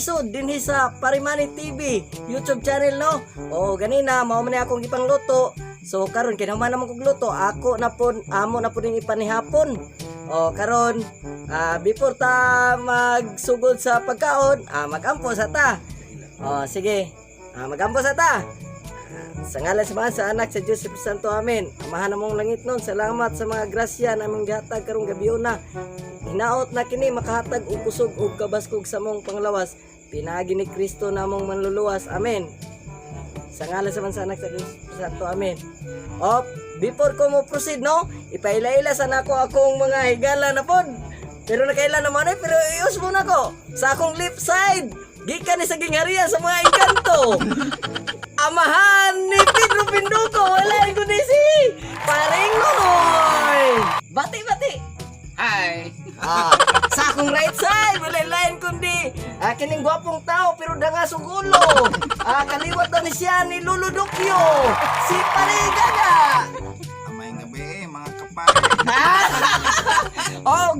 episode dinhi sa Parimani TV YouTube channel, no. O ganina mao man ni akong gipangluto. So karon kinahuman naman kog luto, ako na pud, amo na pud ning ipanihapon. O karon before ta magsugod sa pagkaon, magampo sa ta. O sige, magampo sa ta. Sa ngalan sa Amahan, sa Anak, sa Diyos, sa Espiritu Santo. Amen. Amahan namong langitnon, salamat sa mga grasya namong gihatag karong gabiuna. Hinaot na kini makahatag og kusog ug kabaskog sa among panglawas. Pinaagi ni Kristo namong manluluwas. Amen. Sa ngalan sa Amahan, sa Anak, sa Diyos, sa Espiritu Santo. Amen. Op, before ko mo proceed, no, ipaila-ila sa nako akong mga higala na pod. Pero nakaila naman eh, pero ius mo na ko. Sa akong left side, gikan ni sa gingharian sa mga engkanto. Amahan ni Pedro Pinduko, wala ko ni si Paring Nonoy. Bati, bati. Hi! Sa akong right side, wala lain kundi kining gwapong tao pero dangas og ulo. Kaliwat na ni siya ni Lolo Dukyo, si Pare Gaga. Maayong gabi, mga kapare. Og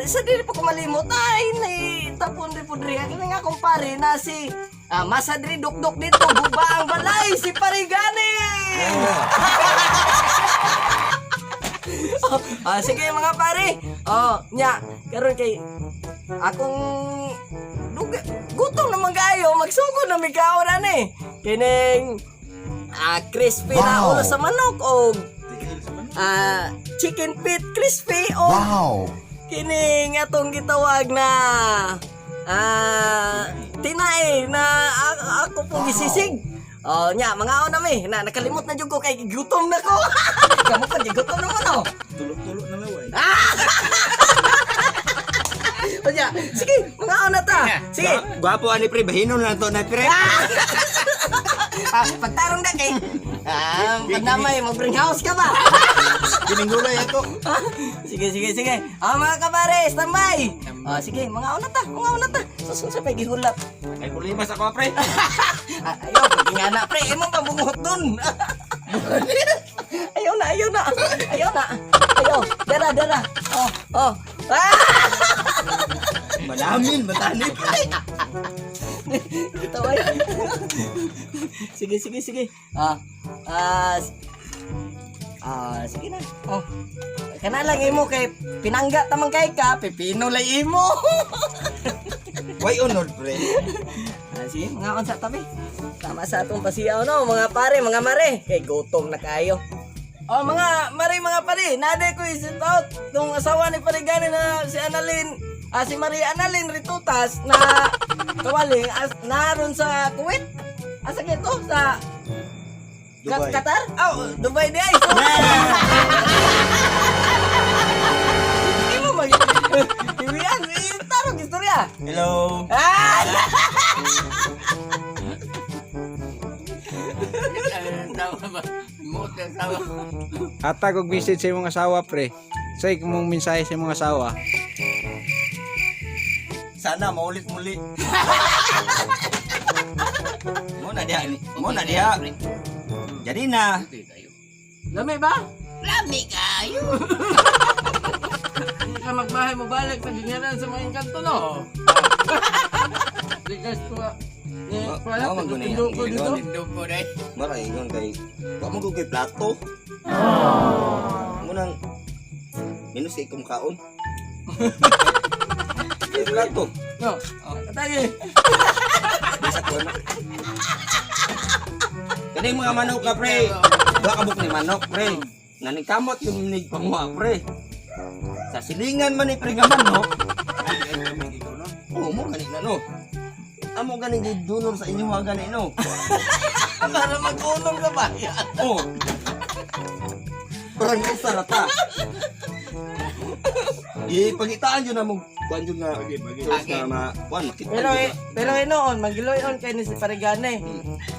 sa dili pa ko malimot ay ni tapon rin po diri ang kining akong pare na si Masadri Dukduk dito guba ang balay, si Pare Gani. Sige, mga pare. Oh, nya karon kay akong duga, gutom naman kayo, magsugod na mi kaon ani. Kining crispy na ulo sa manok og chicken feet crispy o kining atong gitawag na tinae na ako pong gisisig. Oh, nya mga na mi. Na nakalimot na jud ko kay gutom na ko. Kamo pa gutom naman, oh. Tulog-tulog na laway. O nya, sige, mga na ta. Sige. Gwapo ani pre, bahino na to na pre. Pagtarong na kay pag namay mag-bring house ka ba? Kining gulay ako. Sige, sige, sige. Mga kapare, standby. Sige, mga una ta, mga una ta. Susun sa pagihulat. Ay problema sa ako pre. Ayaw, pag na pre, imo pa bungot dun. Ayaw na, ayaw na. Ayaw na. Ayaw, dara, dara. Oh. Ah! Malamin, matani pre. Ito ay. Sige, sige, sige. Sige na. Oh. Kana lang imo kay pinangga tamang kay ka, pipino lay imo. Why unod pre? Sige, mga sa tabi. Tama sa atong pasiyaw, no, mga pare, mga mare. Kay gutom na kayo. Oh, mga mare, mga pare, naday ko i-shout out tong asawa ni Pare Gani na si Annalyn, si Maria Annalyn Ritutas na kawaling as, naron sa Kuwait. Asa kito sa Dubai. Qatar? Oh, Dubai di ay. Sorry. Imo mag Iwian, tarong istorya. Hello. Ah! Hatag og message sa imong asawa, pre. Say mong mensahe sa imong asawa. Sana maulit muli. Mo na diha ni. Mo na diha. Jadi na. Lami ba? Lami kayo. Hindi ka magbahay mo balik sa gingaran sa mga engkanto, no? Ligas ko nga. Ni wala Mao man gud na ko dito. Tindog ko dai. Mara ingon kay wa man gud kay plato. Mo nang minus kay kumkaon. Kay plato. No. Katagi. Bisa ko na. Kaning mga manok ka pre. Duha ka buk ni manok pre. Naningkamot yung nig panguha pre. Sa silingan man ni pre nga manok. Oo mo gani na no. Amo gani gidunor sa inyo ha gani no. Para magulong ka ba? Oh. Parang isa ra ta. Ipagitaan yun na mo. Kuan yun nga. Source na ma. Kuan makita. Pero yun eh, na. pero inoon magiloy-on kay ni si Parigane.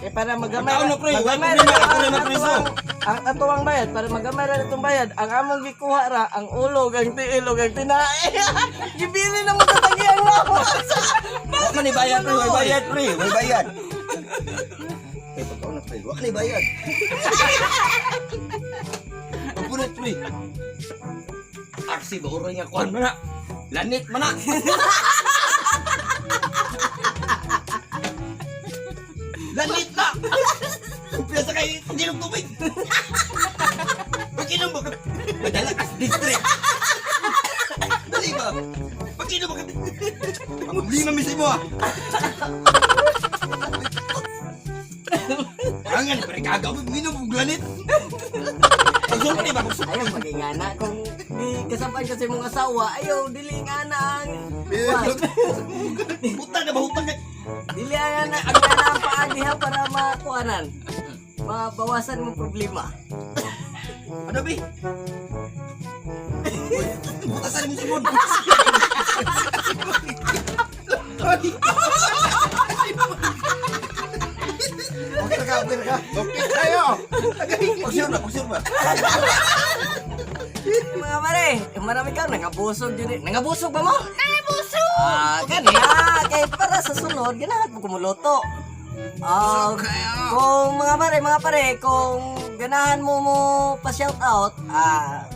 Kay para magamay. Pagkaon na, pre. Wala Magamay problema. ra Ako na ang magpreso. atuang- Ang atuang bayad para magamay ra itong bayad. Ang among gikuha ra ang ulo gang tiil ug ang tinae. Gibili na mo tatagi ang lawas. Wa man ni bayad pre, way bayad pre, way bayad. Kay pagkaon na pre, wa ni bayad. Pagpunot pre. RC ba oray nga kuan man na. Lanit man na. Lanit na! Kumpiyansa kay pag-inom tubig. Pag-inom mo ka, madala ka sa district. Dali ba? Pag-inom mo ka, ang problema mi sa imo ah. Angan, pre, kagaw mo, minom og lanit. Pagsulti ba? Pagsulti. Ayaw magingana kung di kasapan kasi mong asawa, ayaw dili nga na ang Hutan na ba? Hutan na. Dili ang ana ang ana ang paa diha para makuanan. Mabawasan mo problema. Ano bi? Butasan mo si Mon. Okay ka, okay ka. Okay kayo. Pagsure ba, pagsure ba? Mga pare, eh, marami ka nangabusog yun eh. Nangabusog ba mo? Nangabusog! Ah, gani ah, kay para sa sunod ganahan mo kumuluto. Ah, kung mga pare, kung ganahan mo mo pa shout out,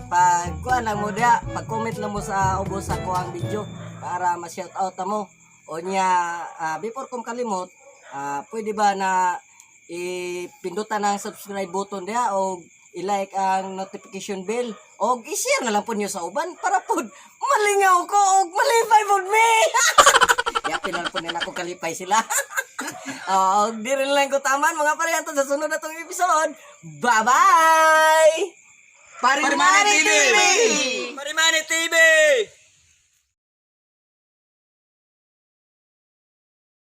pag kuan lang mo diha, pag comment lang mo sa ubos sa kuang video para ma-shout out mo. O niya, before kong kalimot, pwede ba na ipindutan ang subscribe button diha o i-like ang notification bell o i-share na lang po niyo sa uban para po malingaw ko o malipay po me. Yapin lang po nila kung kalipay sila. Oo, di rin lang ko taman mga pare hantod sa sunod na tong episode. Bye-bye! Parimani TV! Parimani TV!